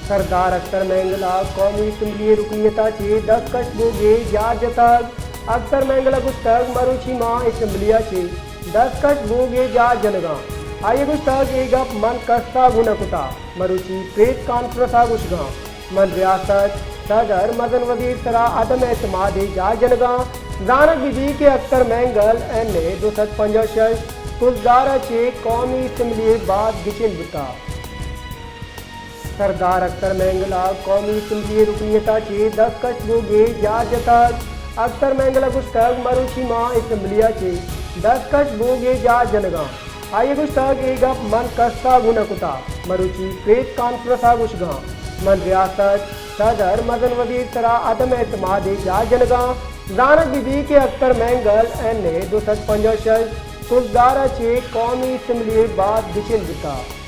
سردار اختر مینگل ءَ قومی اسمبلی ءِ رکنیت ءَ چہ دستکش بوگ ءِ جار جتگ۔ اختر مینگل ءَ گوشتگ، مروچی ما اسمبلی ءَ چہ دستکش بوگ ءِ جار جنگ ءَ آں۔ آئی ءَ گوشتگ، اے گپ من کس ءَ گوں نہ کتگ، مروچی پریس کانفرنس ءَ گوشگ ءَ آں۔ من ریاست صدر مزن وزیر ءِ سرا عدم اعتماد ءِ جار جنگ ءَ آں۔ زانگ بہ بیت کہ اختر مینگل این اے دو سد پنجاہ ءُ شش کزدار ءَ چہ قومی اسمبلی ءَ باز گچین بوتگ۔ سردار اختر مینگل ءَ قومی اسمبلی ءِ رکنیت ءَ چہ دستکش بوگ ءِ جار جتگ۔ اختر مینگل ءَ گوشتگ، مروچی ما اسمبلی ءَ چہ دستکش بوگ ءِ جار جنگ ءَ آں۔ آئی ءَ گوشتگ، اے گپ من کس ءَ گوں نہ کتگ، مروچی پریس کانفرنس ءَ گوشگ ءَ آں۔ من ریاست صدر مزن وزیر ءِ سرا عدم اعتماد ءِ جار جنگ ءَ آں۔ زانگ بہ بیت کہ اختر مینگل این اے دو سد پنجاہ ءُ شش کزدار ءَ چہ قومی اسمبلی ءَ باز گچین بوتگ۔